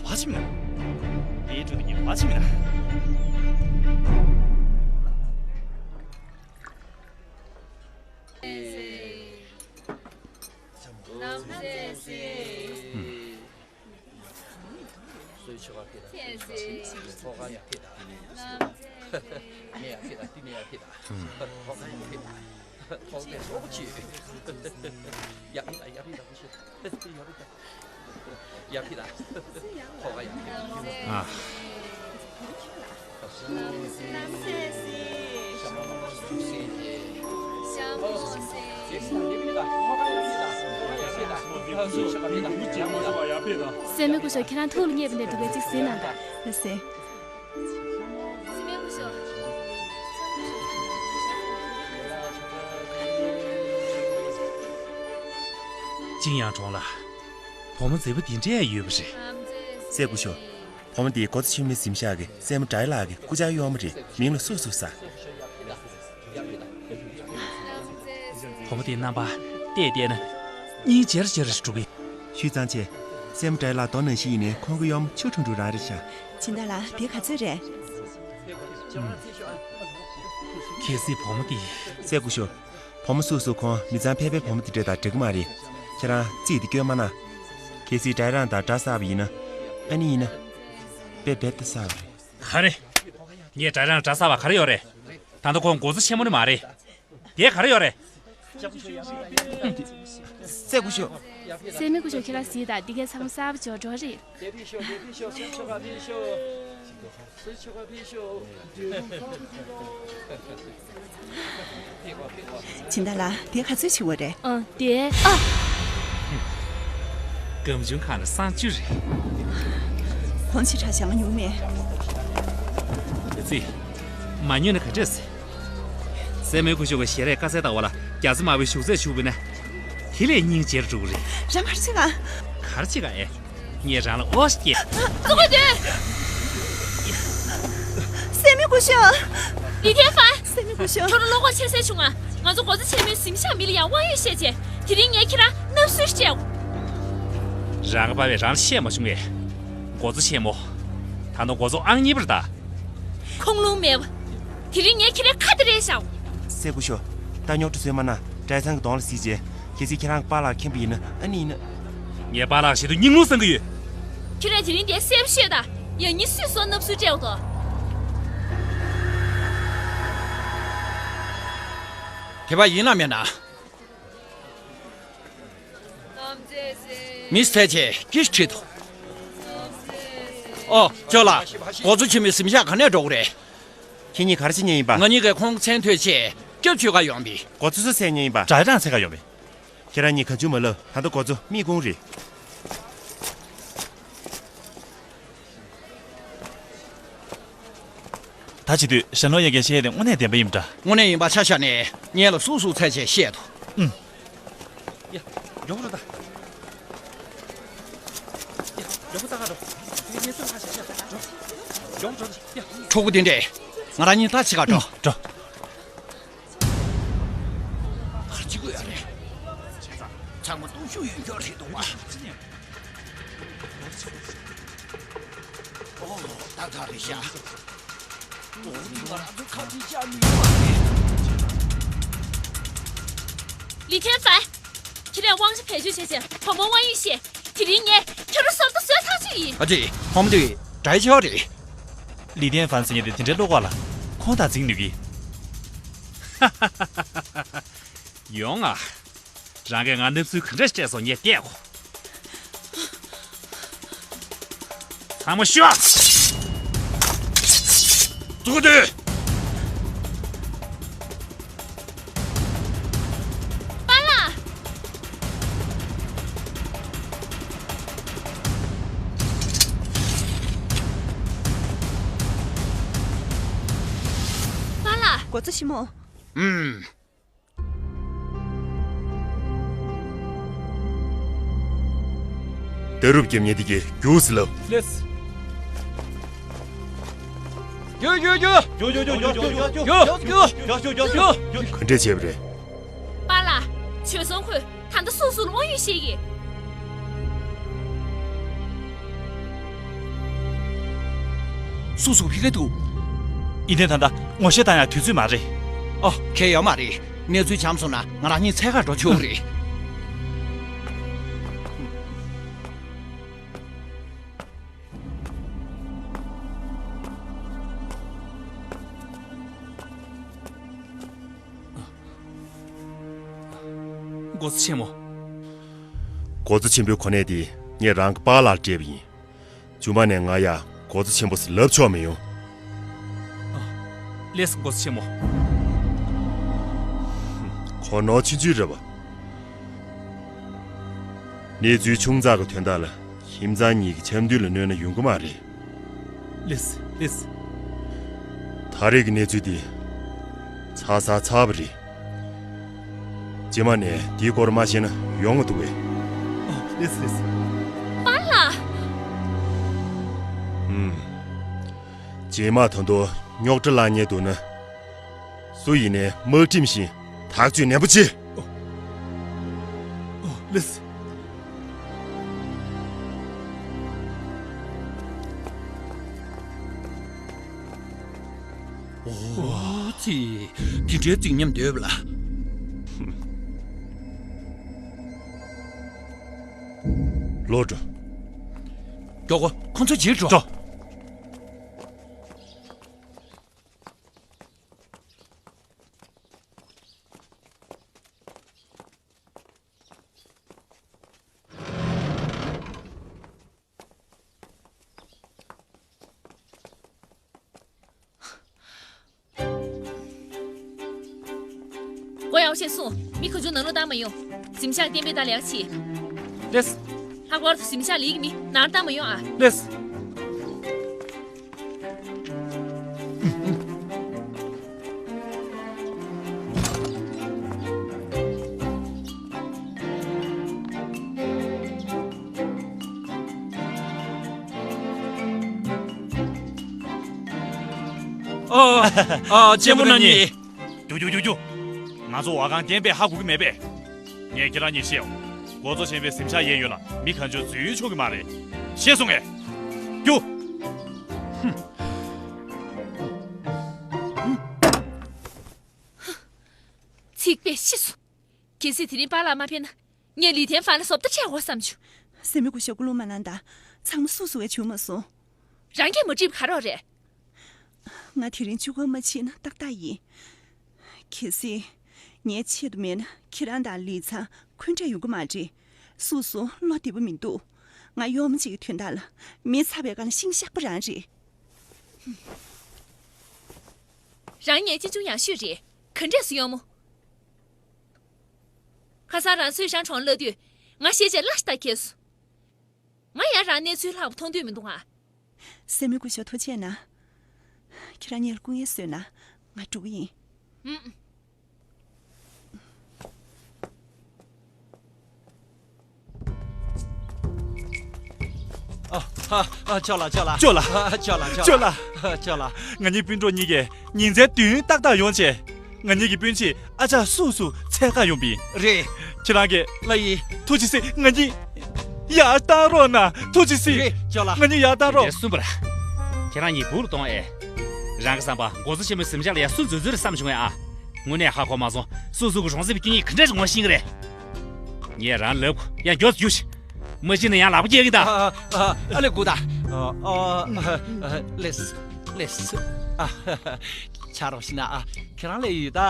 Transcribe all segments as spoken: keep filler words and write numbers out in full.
གོ་བ་ཆི་མིན་ན། དེའི་གྲོས་དེ་ངས་གོ་བ་ཆི་མིན་ན། ཨ། སྲས་མོ་སྐུ་ཞབས། ཁྱེད་རང་ཐུགས་ལ་མཉེས་པ་འདྲ་འདུག་པས། ཅིག་གཟིགས་གནང་དང་། ལགས་སེ། ཅིན་ཡང་གྲོང་ལ་བུ་མོ་མཛེས་པོ་འདི་འདྲས་ཡོད་པ་རེད། སྲས་སྐུ་ཞབས། བུ་མོ་འདི་གོ་ཚ་ཆེན་མོའི་གཟིམ་ཤག་གི་སྲས་མོ་ཌའི་ལགས་ཀྱི་སྐུ་བཅར་གཡོག་མོ་རེད། མིང་ལ་སུ་སུ་ཟེར། བུ་མོ་དེའི་རྣམ་པ་བལྟས་བལྟས་ན་སྙིང་རྗེ་རུ་ཞེ་རུ་འགྲོ་གི། ཞུས་ཙང་ཆེ། སྲས་མོ་ཌའི་ལགས་མདོ་ནང་བཞིན་ཡིན་ནའི་ཁོང་གི་གཡོག་མོ་ཆུང་ཆུང་འདྲ་རང་རེད་ཤག། སྦྱིན་བདག་ལགས། དེ་ག་ཚོད་རེད། གལ་སྲིད་བུ་མོ་དེ། སྲས་སྐུ་ཞབས། བུ་མོ་སུ་སུ་ཁོང་མི་ཚང་ཕལ་པའི་བུ་མོ་དེ་འདྲ་དང་འགྲིག་གི་མ་རེད། ཁྱེད་རང་རྩིས་དེ་སྐྱོན་མ་གནང་། གལ་སྲིད་ཌའི་རང་དང་འདྲ་ས་བ་ཡིན་ན། ཨ་ནི་ཡིན་ན། དཔེ་རྦད་དེ་ས་བ་རེད། ག་རེ། ངས་ཌའི་རང་འདྲ་ས་བ་ག་རེ་ཡོད་རེད། ད་ལྟ་ཁོང་མགོ་ཚ་ཆེན་མོ་ནི་མ་རེད། དེ་ག་རེ་ཡོད་རེད། སྲས་སྐུ་ཞབས། སྲས་མོ་སྐུ་ཞབས་ཁྱེད་རང་གཟིགས་དང་། འདི་གའི་ཚང་མ་གསར་པ་འབྱོར་འགྲོ་རེད། སྦྱིན་བདག་ལགས། དེ་ག་ཚོད་ཕྱིན་པ་རེད། ཨང་། དེ། ཨ། སྒམ་ཆུང་ཁང་ནས་སྲང་བཅུ་རེད། གོང་ཆེ་དྲགས་ཤག་མ་ཉོས་མེད། ཙི། མ་ཉོས་ན་ག་འདྲས་ཟེར། སྲས་མོ་སྐུ་ཞབས་ཀྱི་ཞལ་རས་དཀར་གསལ་ལྟ་བ་ལ་རྒྱ་མཚོ་དམར་པོའི་བཞུགས་ཚད་བྱུགས་པ་ན། དེ་ལས་སྙིང་རྗེར་འགྲོ་གི་རེད། རང་ག་རེ་བྱེད་ག་ག་རེ་བྱེད་ག་ཨེ། ངས་རང་ལ་ཨོ་ཤི་སྐྱེས། ཙོག་གེ་དུས། སྲས་མོ་སྐུ་ཞབས། ལི་ཐེན་ཧྥན། སྲས་མོ་སྐུ་ཞབས། ཁྱོད་རང་བློ་ཁོག་ཆེ་སའི་བྱུང་ང་། ང་ཚོ་མགོ་གཙོ་ཆེན་མོའི་གཟིམ་ཤག་མི་ལ་ཡང་དབང་ཡོད་བཤད་བྱས། དེ་རིང་ངས་ཁྱེད་རང་མནབ་གསོལ་སྤྲད། རང་གི་པ་ཕས་རང་ལ་བཤད་མ་བྱུང་ངས། མགོ་གཙོ་ཆེན་མོ། ད་ནི་མགོ་གཙོ་ཨང་གཉིས་པ་རེད་ད། ཁུངས་ལུང་མེད་པ། དེ་རིང་ངས་ཁྱེད་རའི་ཁ་དེ་རལ་བཞག་སྲས་སྐུ་ཞབས། ད་རྙོག་དྲ་བཟོས་མ་གནང་། བཀྲ་ཚང་གི་གདོང་ལ་གཟིགས་བྱས། གལ་སྲིད་ཁྱེད་རང་གི་པཱ་ལགས་མཁྱེན་པ་ཡིན་ན་ཨ་ནི་ཡིན་ན། ངའི་པཱ་ལགས་ཞེ་དུས་སྙིང་རླུང་སངས་ཀྱི་ཡོད། ཁྱེད་རས་དེ་རིང་འདིར་གསལ་པོ་ཤོད་དང་། ཡང་སྙིང་སུས་སོ་མནབ་གསོལ་སྤྲད་འོ་དོ། དེ་པ་ཡིན་ན་མེད་ན། མི་ཟས་བྱས་ཀྱི་ཁྲིད་དོ། ཨོ། ཅོ་ལགས། མགོ་གཙོ་ཆེན་མོའི་གཟིམ་ཤག་ག་ནས་འགྲོ་གི་རེད། ཁྱེད་གཉིས་ག་རེ་བྱེད་མཁན་ཡིན་པ། ང་གཉིས་ཀས་ཁོང་མཚན་ཐོས་བྱས་སྐྱབས་བཅོལ་ག་ཡོང་བ་ཡིན། མགོ་གཙོ་སུ་བསད་མཁན་ཡིན་པ། དྲ་གྲངས་འཚོལ་ག་ཡོང་བ་ཡིན། ཁྱེད་རང་གཉིས་གང་བྱུང་མ་ལབ། ད་ལྟ་མགོ་གཙོ་མི་དགོངས་རེད། ད་བྱེད་དུས་ཞྭ་ནོར་གཡས་འགན་བཤད་ཡས་དེ་དངོས་གནས་བདེན་པ་ཡིན་པ་འདྲ། དངོས་གནས་ཡིན་པ་ཆ་བཞག་ནས་སྔོན་ལ་སུ་སུ་ཚད་བྱས་བཤད་དོ། ཨུམ། ཡ། མགྱོགས་པོ་འགྲོ་ད། ཡ། མགྱོགས་པོ་ལྟ་ག་འགྲོ། དེ་གའི་གནས་ཚུལ་ཧ་ཤ་ཤ་འགྲོ། མགྱོགས་པོ་འགྲོ་ད། ཡ། ཕྲུ་གུ་དེ་འདྲས། ང་རང་གཉིས་ལྟ་བྱེད་ག་འགྲོ། འགྲོ། ག་རེ་བྱེད་དགོས་ཡ་རེད། ཚང་མ་སྟོབས་ཤུགས་ཡོད་མཁན་རེད་འདུག་བ། ཨོ། ཏག་ཏག་རེད་ཤག་ཨོ། དེ་ང་རང་ཚོ་ཁ་ཆེ་བཞག་མི་ཡོང་བ་རེད། ལི་ཐེན་ཧྥན། ཁྱེད་རས་དབང་ཆ་བེད་སྤྱོད་བྱས་བྱས་བུ་མོ་དབང་ཡོད་བཤད། དེ་རིང་ངས་ཁྱོད་རང་སོར་ཐོ་བཟོས་ཚར་རྒྱུ་ཡིན། ཨ་ཅེ། ཁོམ་དུས་དྲའི་ཆོག་རེད། ལི་ཐེན་ཧྥན་ཟེར་མཁན་དེ་དེ་འདྲའི་བློ་ཁོག་ལ། ཁོང་དང་འཛིང་ནུས་ཀྱི། ཡོང་ང་། རང་གིས་ང་མནབ་གསོལ་ག་འདྲ་སྤྲད་སོང་ངས་བལྟས་གོ། ཚང་མ་ཤོག་ཙོག་གེ་དུས། པཱ་ལགས། པཱ་ལགས། མགོ་གཙོ་ཆེན་མོ། ཨུམ། ལྟ་གྲུབ་རྒྱབ་མཁན་དེ་གས་རྒྱུགས་ཟེར་ལབ། ལེས། རྒྱུགས་རྒྱུགས་རྒྱུགས། རྒྱུགས་རྒྱུགས་རྒྱུགས། ག་འདྲས་བྱས་པ་རེད། པཱ་ལགས། བྱོལ་སོང་། ཁོས་ད་ལྟ་སུ་སུ་ལ་དབང་ཡོད་བཤད་ཀྱི། སུ་སུ་ཕི་ལེ་འདུག་ཡིན་ནའི་ད་ལྟ་ངོ་ཤེས་བཏང་ཡག་དུས་ཚོད་མ་རེད། ཨོ། གལ་ཡོད་མ་རེད། གནས་ཚུལ་འཇམ་སོང་ན་ང་རང་གཉིས་འཚོལ་གར་འགྲོ་ཆོག་གི་རེད། མགོ་གཙོ་ཆེན་མོ། མགོ་གཙོ་ཆེན་པོའི་གོ་གནས་དེ་ངས་རང་གི་པཱ་ལགས་སྤྲད་པ་ཡིན། རྗེས་མ་ནས་ང་ཡ་མགོ་གཙོ་ཆེན་པོ་ཟེར་ལབ་ཆོག་མི་ཡོང་། ཨ། ལགས་སོ། མགོ་གཙོ་ཆེན་མོ། གོ་ནོར་ཆུང་ཆུང་རེད་པ། གནས་ཚུལ་ཆུང་ཙག་གི་དོན་དག་ལ་ཁྱིམ་ཚང་གཉིས་ཀྱི་འཆམ་མཐུན་ལ་གནོད་ན་ཡོང་གི་མ་རེད། ལགས་སོ། ལགས་སོ། ད་རེས་ཀྱི་གནས་ཚུལ་འདི་ཚ་ཚ་ཚ་བ་རེད། རྗེས་མ་ནས་འདིའི་སྐོར་མ་བཤད་ན་ཡོང་མ་འདུག་པས། ཨ། ལགས་སོ། ལགས་སོ། པཱ་ལགས། ཨུམ། རྗེས་མ་ད་དུང་རྙོག་དྲ་བསླང་མཁན་འདུག་ན། སུ་ཡིན་ནའི་དམག་ཁྲིམས་བཞིན་ཐག་གཅོད་ནན་པོ་བྱེད། ཨོ། ཨོ། ལགས་སོ། ཨོ་ཙི། དེ་འདྲའི་རྩིག་ཉམས་འདོད་པ་ལ། ལོག་འགྲོ། མགྱོགས་པོ་ཁོ་ཚོ་འཇིགས་འགྲོ། འགྲོ། ཅེས་གསུངས། མི་གང་བྱུང་ནང་ལོགས་བཏང་མ་ཡོང་། གཟིམ་ཤག་གཏན་འབེབས་དང་ལེགས་ཤིག་ལེས། ལྷག་པར་དུ་གཟིམ་ཤག་ལས་ཀྱི་མི་ནང་བཏང་མ་ཡོང་ཨ། ལེས། ཨ། ཨ། གཅེན་པོ་རྣམ་གཉིས། རྒྱུག་རྒྱུག་རྒྱུག་རྒྱུག་ང་ཚོ་བ་གང་གཏན་པས་ཧ་གོ་གི་མེད་པས། ངས་ཁྱེད་རང་གཉིས་བཤད་འོང་། འགོ་གཙོ་ཆེན་པོའི་གཟིམ་ཤག་ཡན་ཡོད་ལ་མི་གང་བྱུང་འཛུལ་ཆོག་གི་མ་རེད། ཤེས་སོང་ངས། རྒྱུག་ཚིག་པས་ཤི་སོང་། གལ་སྲིད་དེ་རིང་པཱ་ལགས་མ་ཕེབས་ན། ངས་ལི་ཐན་ཧྥང་ལ་བཟོ་ལྟ་སྤྲད་དགོས་བསམ་བྱུང་། སྲས་མོ་སྐུ་ཞབས་སྐུ་རླུང་མ་གནང་དང་། ཚང་མ་སུ་སུ་བས་བྱུང་མ་སོང་། རང་གིས་མ་འགྲིག་པ་ག་རེ་རེད། ང་དེ་རིང་བཅུ་ག་མ་ཕྱིན་ན་ཏག་ཏག་ཡིན། གལ་སྲིད་ངའི་ཆེད་དུ་མེད་ན་ཁྱེད་རང་དང་ལི་ཚང་འཁོན་འགྲས་ཡོང་གི་མ་རེད། སུ་སུ་བློ་བདེ་པོ་མི་འདུག་ང་གཡོག་མོ་གཅིག་གི་དོན་དག་ལ་མི་ཚ་བའི་སྒང་ལ་ཤིང་གཤག་པ་རང་རེད། རང་ངའི་གཅེན་གཅུང་ཡང་ཤོས་རེད། ག་འདྲས་སུ་གཡོག་མོ། ཁ་སང་རང་ཚོས་ཤང་གྲོང་གླ་དུས་ང་ཞེད་བྱས་གླ་ཞིག་ལྟ་ཁེལ་སོང་། ང་ཡང་རང་གནས་ཚུལ་ལྷག་པ་མཐོང་འདོད་མི་འདུག་ཨ། སྲས་མོ་སྐུ་ཞབས་ཐུགས་རྗེ་གནང་། ཁྱེད་རང་གཉིས་ལ་སྐུ་ངལ་གསོས་ན་ང་འགྲོ་གི་ཡིན། ཨུམ། ཨ། ཨ། ཨ། ཅོག་ལགས། ཅོག་ལགས། ཅོག་ལགས། ཨ། ཅོག་ལགས། ཅོག་ཅོག་ལགས། ལགས། ཨ། ཅོག་ལགས། ང་གཉིས་སྤུན་གྲོགས་གཉིས་ཀས་ཉིན་མཚན་བདུན་ཏག་ཏག་ཡོང་བྱས། ང་གཉིས་ཀྱི་སྤུན་མཆེད་ཨ་ཅག་སུ་སུ་འཚོལ་ག་ཡོང་པ་ཡིན། རེད། ཁྱེད་རང་གིས། ལགས་ཡིན། ཐུགས་རྗེ་གཟིགས། ང་གཉིས་ཡར་བཏང་རོགས་གནང་། ཐུགས་རྗེ་གཟིགས། རེད། ཅོག་ལགས། ང་གཉིས་ཡར་བཏང་རོགས། དེ་གསུམ་པར། ཁྱེད་རང་གཉིས་སྦུག་ལ་གཏོང་ཨེ། རང་གི་བསམ་པ་འགོ་གཙོ་ཆེན་མོའི་གཟིམ་ཤག་ལ་ཡ་སུ་འཛུལ་འཛུལ་རེད་བསམ་བྱུང་ཨེ་ཨ། དངོས་གནས་ཧ་གོ་མ་སོང་། སུ་སུ་གི་གྲོང་གསེབ་ཀྱི་ཁྱོད་གཉིས་ག་འདྲ་ཞིག་ངོ་ཤེས་ཀྱི་རེད། ངས་རང་ལབ་གོ། ཡ་མགྱོགས་རྒྱུགས་ཤིག་མ་ཤེས་ན་ཡང་ལག་པ་རྒྱག་གི་ད། ཨ། ཨ། ཨ་ལེ་སྒུག་ད། ཨ། ཨ། ཨ། ལེས། ལེས། ཨ། ཆ་རོགས་ཤིག་ན་ཨ། ཁྱེད་རང་ལས་ཡོད་ད།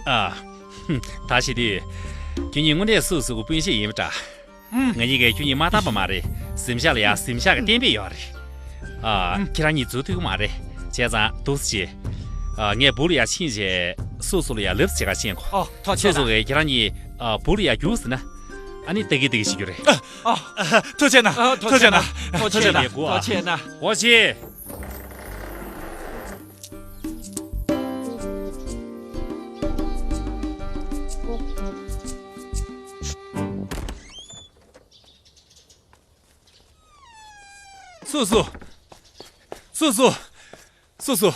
ཨ། ད་བྱེད་དུས། ཁྱོད་གཉིས་དངོས་གནས་སུ་སུ་གི་སྤུན་མཆེད་ཡིན་པ་འདྲ། ང་གཉིས་ཀས་ཁྱོད་གཉིས་མ་བཏང་པ་མ་རེད། གཟིམ་ཤག་ལ་ཡ་གཟིམ་ཤག་གི་གཏན་འབེབས་ཡོད་རེད། ཨ། ཁྱེད་རང་གཉིས་འཛུལ་ཐུབ་ཀྱི་མ་རེད། བྱས་ཙང་འདུག་སེ་བྱེད། ཨ། ངས་སྦུག་ལ་ཡ་ཕྱིན་བྱས་སུ་སུ་ལ་ཡ་ལབ་བྱེད་ག་ཕྱིན་གོ། ཨོ། ཐུགས་རྗེ་གནང་། སུ་སུ་གིས་ཁྱེད་རང་གཉིས། ཨ། སྦུག་ལ་ཡ་རྒྱུགས་ཟེར་ན། ཨ་ནི་ལྟ་གི་ལྟ་གི་བྱེད་རྒྱུ་རེད། ཨ། ཨ། ཐུགས་རྗེ་གནང་། ཨ། ཐུགས་རྗེ་གནང་། ཐུགས་རྗེ་གནང་། ཐུགས་རྗེ་གནང་། ཐུགས་རྗེ་གནང་། སྒོ་ཕྱེ། སུ་སུ། སུ་སུ། སུ་སུ།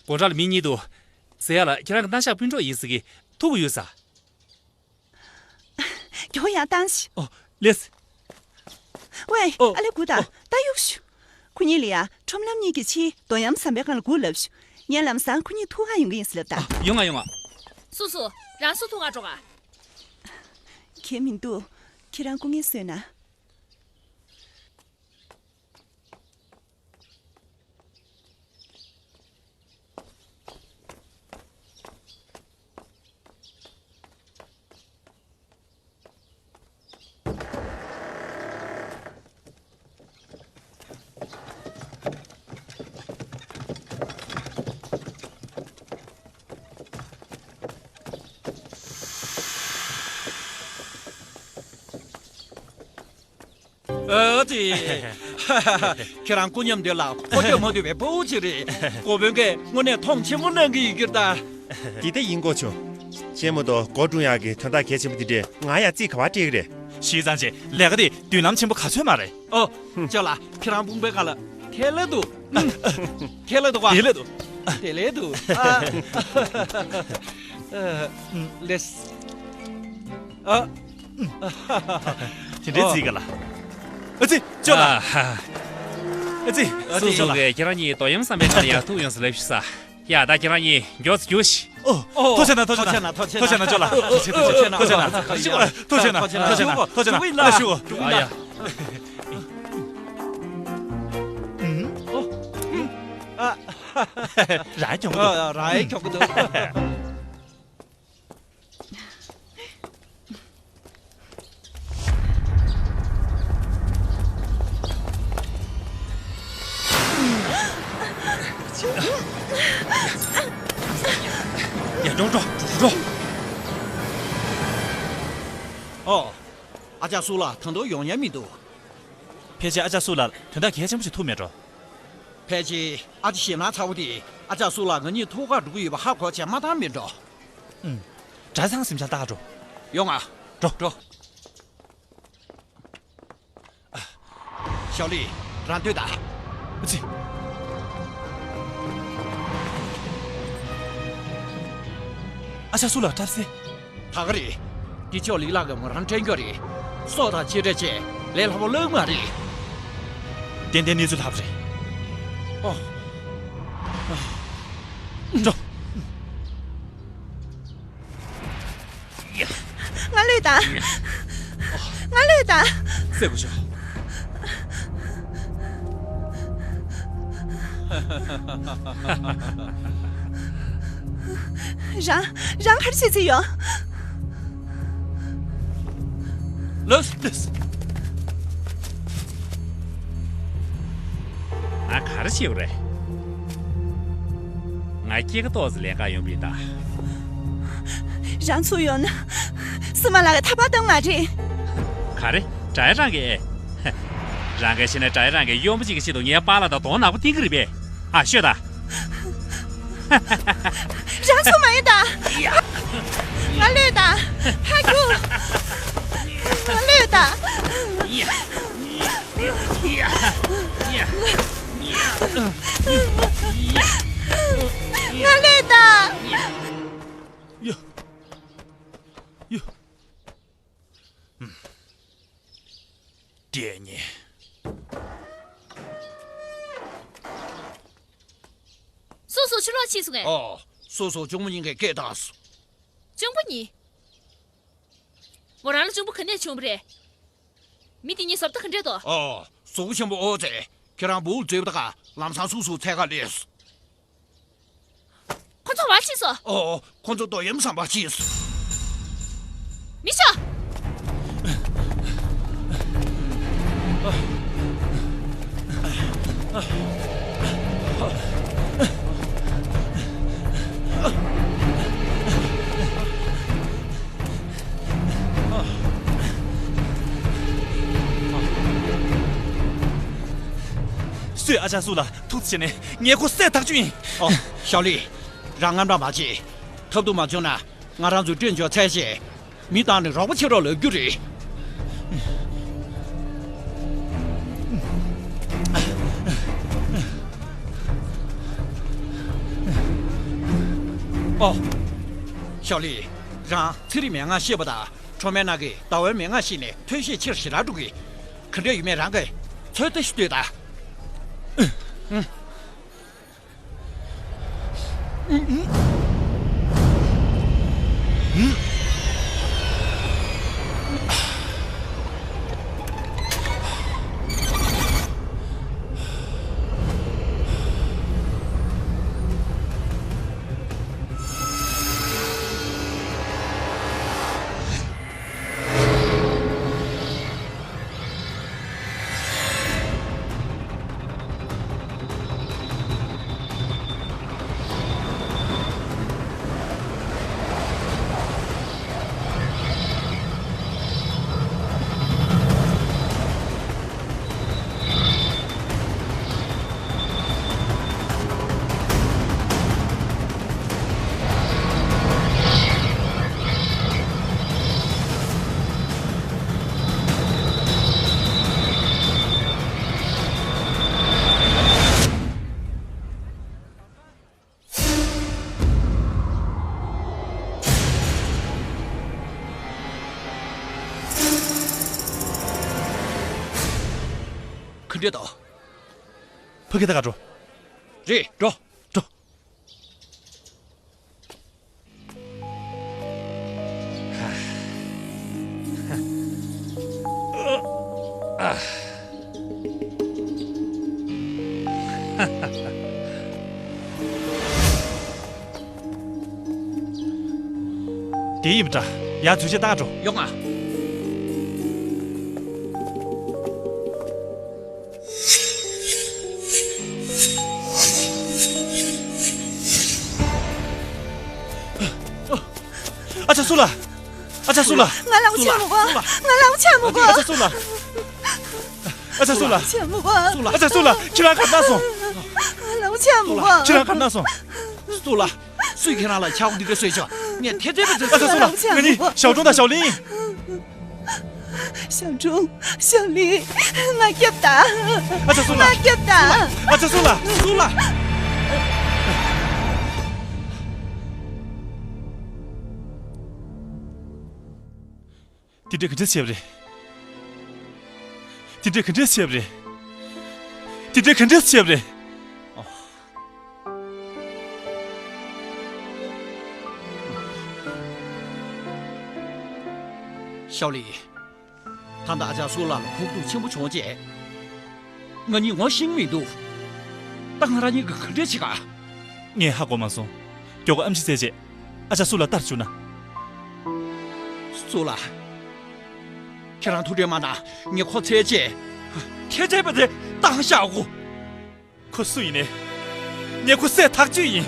སྒོ་འགྲམ་ལ་མི་གཉིས་འདུག་ཟེར་ཡ་ལ་ཁྱེད་རང་གི་རྣམ་གཞག་སྤུན་གྲོགས་ཡིན་ཟེར་གི། ཐུག་གི་ཡོད་ས། མགྱོགས་ཡར་བཏང་ཞིག་ཨོ། ལེས། ཝེ། ཨོ། ཨ་ལེ་སྒུག་ད། ཨོ། ད་གཡུག་ཞུ། ཁོ་གཉིས་ལ་ཡ་ཁྲོམ་ལམ་གཉིས་ཀྱི་ཕྱིའི་རྡོ་གཡམ་ཟམ་པའི་སྒང་ལ་སྒུག་ལབ་ཞུ། ངས་ལམ་སང་ཁོ་གཉིས་ཐུག་ག་ཡོང་གི་ཡིན་ཟེར་ལབ་ད། ཨ། ཡོང་ང་ཡོང་ང་། སུ་སུ། རང་སུ་ཐུག་ག་འགྲོ་ག་གལ་མི་འདུག་ཁྱེད་རང་སྐུ་ངལ་གསོས་ན། ཨ་ཙི། ཁྱེད་རང་སྐུ་ཉམས་དོད་ལ་ཕོ་འདོད་མོ་འདོད་པའི་ཕྲུ་གུ་ཅིག་རེད། འགོ་དཔོན་གྱིས་དངོས་གནས་མཐོང་ཆེན་པོ་གནང་གི་ཡོད་ཀྱི་རེད་ད། འདི་ལྟ་ཡིན་གོ་བྱུང་། གཅེན་མོ་དང་སྒོ་སྲུང་ཡག་གི་དོན་དག་གལ་ཆེན་པོ་འདི་འདྲས་ང་ཡང་རྩིས་ག་པར་སྤྲད་ཀྱི་རེད། བྱས་ཙང་བྱས་ལས་ཀ་དེ་མདུན་ལམ་ཆེན་པོ་ག་ཚོད་མ་རེད། ཨོ། ཅོག་ལགས། ཁྱེད་རང་དཔུང་པའི་སྒང་ལ་ཁེ་ལས་འདུག་ཁེ་ལས་འདུག་ག་དེ་ལས་འདུག་དེ་ལས་འདུག་ཨ། ལེས། ཨ། དེ་འདྲའི་རྩིས་ག་ལ། ཨ་ཙི། ཅོག་ལགས། ཨ་ཙི། ཨ་ཙི། སུ་སུ་གིས་ཁྱེད་རང་གཉིས་རྡོ་གཡམ་ཟམ་པའི་སྒང་ལ་ཡར་ཐུག་ཡོང་ཟེར་ལབ་ཞུ་ས། ཡ་ད་ཁྱེད་རང་གཉིས་མགྱོགས་སེ་རྒྱུགས་ཤིག་ཨོ། ཨོ། ཐུགས་རྗེ་གནང་། ཐུགས་རྗེ་གནང་། ཐུགས་རྗེ་གནང་། ཅོག་ལགས། ཐུགས་རྗེ་གནང་། ཅོག་ལགས། ཐུགས་རྗེ་གནང་། ཐུགས་རྗེ་གནང་། ཐུགས་རྗེ་གནང་། ཨ་ཡ། ཨ། རང་གྱོང་གི་འདུག་ཨ། རང་གྱོང་གི་འདུག་ཡ། འགྲོ་འགྲོ་འགྲོ་འགྲོ། ཨོ། ཨ་ཅག་སུ་ལགས་ད་དུང་ཡོང་ཉན་མི་འདུག་ཕལ་ཆེར་ཨ་ཅག་སུ་ལགས་དོན་དག་གལ་ཆེན་པོ་ཞིག་ཐུག་མེད་འགྲོ། ཕལ་ཆེར་ཨ་ཅག་ཞེད་སྣང་ཚ་བོ་དེས་ཨ་ཅག་སུ་ལགས་ང་གཉིས་ཐུག་གར་འགྲོ་གི་ཡོད་པ་ཧ་གོ་བྱས་མ་བཏང་མེད་འགྲོ། ཨུམ། གྲྭ་ཚང་གཟིམ་ཤག་ལྟ་ག་འགྲོ། ཡོང་ང་། འགྲོ། འགྲོ། ཞའོ་ལི། རང་སྡོད་དང་། ཨ་ཙི། ཨ་ཅག་སུ་ལགས་སྐྲག་སེ། ད་ག་རེད། འདི་ཅོ་ལི་ལགས་ཀྱིས་མོ་རང་སྐྲན་རྒྱུ་རེད། སྲོག་དང་གཅེས་སྤྲས་བྱས་ལས་སླ་པོ་ལོས་མ་རེད། ཏན་ཏན་གནས་ཚུལ་ལྷག་པ་རེད། ཨོ། འགྲོ། ང་བློས་བཏང་། ང་བློས་བཏང་། སེ་གོ་ཤོག་རང་། རང་ག་རེ་བྱེད་རྩིས་ཡོད། ལོས་ལོས། ང་ག་རེ་བྱེད་དགོས་རེད། ང་སྐྱེས་ཀ་ཏོག་ཙམ་ལེན་ག་ཡོང་བ་ཡིན་ད། རང་ཚུར་ཡོང་ན། སི་མ་ལགས་ཀྱིས་ཐར་པ་གཏོང་མ་རེད། ག་རེ། དགྲ་ཡ་རང་གིས། རང་གིས་ཤེས་ན་དགྲ་ཡ་རང་གིས་གཡོག་མོ་གཅིག་གི་ཆེད་དུ་ངའི་པཱ་ལགས་དང་གདོང་ནག་པོ་བསྟན་གྱི་རེད་པས། ཨ། ཤོད་ད། རང་ཚུར་མ་ཡོང་ད། ང་བློས་བཏང་། ཕར་རྒྱུགས། ང་བློས་བཏང་། ང་བློས་བཏང་། ཡ། ཡ། ཨུམ། བགྲེས་ཉེ། སོ་སོ་ཕྱི་ལོགས་ཕྱིན་སོང་ངས། ཨོ། སོ་སོ་གཅུང་མོ་གཉིས་ཀས་སྐད་བཏང་སོང་། གཅུང་པོ་གཉིས། མོ་རང་ལ་གཅུང་པོ་ག་ནས་བྱུང་བ་རེད། མི་དེ་གཉིས་བཟོ་ལྟ་ག་འདྲས་འདུག་ཨོ། གཟུགས་པོ་ཆེན་པོ་ཨོ་ཙེ། ཁྱེད་རང་སྦུག་བརྗེས་པ་དང་ལམ་སང་སུ་སུ་འཚོལ་ག་སླེབས་སོང་། ཁོ་ཚོ་བར་ཕྱིན་སོང་། ཨོ། ཁོ་ཚོ་ཏོག་ཡམ་ཟམ་པར་ཕྱིན་སོང་། མི་ཤོག་སུས་ཨ་ཅག་སུ་ལ་ཐུག་བྱས་ནས་ངས་ཁོ་བསད་ཐག་ཆོད་ཡིན། ཨོ། ཞའོ་ལི། རང་དངངས་སྐྲག་མ་བྱེད། ཐབས་སྡུག་མ་བྱུང་ན་ང་རང་ཚོའི་སྐྲན་འཇོག་ཚར་རྗེས། མི་བཏང་ནས་རོགས་པ་བྱེད་རོགས་ལབ་རྒྱུ་རེད། ཨོ། ཞའོ་ལི། རང་ཚན་རིག་མན་ངག་ཤེས་པ་དང་ཁྲོ་མེ་ནག་གི་ཟླ་བའི་མན་ངག་ཤེས་ནས་ཐོན་ཤེས་ཆེར་ཞེ་དྲག་འགྲོ་གི། ག་འདྲ་ཡོད་མེད་རང་གིས་ཚོད་ལྟ་ཞིག་ལྟོས་དང་། ག་འདྲས་དང་། ཕ་གི་ད་ག་འགྲོ། རེད། འགྲོ། འགྲོ། དེ་ཡིན་པ་འདྲ། ཡར་འཛུལ་ཆས་བཏང་འགྲོ། ཡོང་ང་། སུ་ལ། ཨ་ཅག་སུ་ལ། ང་ལ་ཆ་མི་གོ། ང་ལ་ཆ་མི་གོ། ཨ་ཅག་སུ་ལ། ཨ་ཅག་སུ་ལ། ཆ་མི་གོ། ཨ་ཅག་སུ་ལ། ཁྱེད་རང་ག་ན་སོང་། ང་ལ་ཆ་མི་གོ། ཁྱེད་རང་ག་ན་སོང་། སུ་ལ། སུས་ཁྱེད་རང་ལ་ཆག་སྒོ་འདི་འདྲ་བཟོས་བྱུང་། ངས་ཐེ་ཐེ་བ་ཟེར། ཨ་ཅག་སུ་ལ། ང་ནི་ཞའོ་ཀྲུང་དང་ཞའོ་ལིན་ཡིན། ཞའོ་ཀྲུང་། ཞའོ་ལིན། ང་སྐྱབས་དང་། ཨ་ཅག་སུ་ལ། ང་སྐྱབས་དང་། ཨ་ཅག་སུ་ལ། སུ་ལ། དེ་འདྲ་ག་འདྲ་བྱས་པ་རེད། དེ་འདྲ་ག་འདྲ་བྱས་པ་རེད། དེ་འདྲ་ག་འདྲ་བྱས་པ་རེད། ཤའོ་ལི། ད་ལྟ་ཨ་ཅག་སུ་ལ་ལ་ཕོག་ཐུག་ཆེན་པོ་བྱུང་རྗེས། ང་གཉིས་ངོ་ཤེས་མི་འདུག་ད་ང་རང་གཉིས་ཀྱིས་ག་འདྲ་བྱེད་ག་ངས་ཧ་གོ་མ་སོང་། མགྱོགས་པོ་ཨེམ་ཆི་བཙལ་རྗེས། ཨ་ཅག་སུ་ལ་ལྟར་བཅུག་ན། སུ་ལ། ཁྱེད་རང་ཐུགས་ཁྲལ་མ་གནང་། ངས་ཁོ་བཙལ་རྗེས། ཁྱེད་བཙལ་བ་དེ་བཏང་བཞག་གོ། ཁོ་སུ་ཡིན་ནའི། ངས་ཁོ་བསད་ཐག་གཅོད་ཡིན།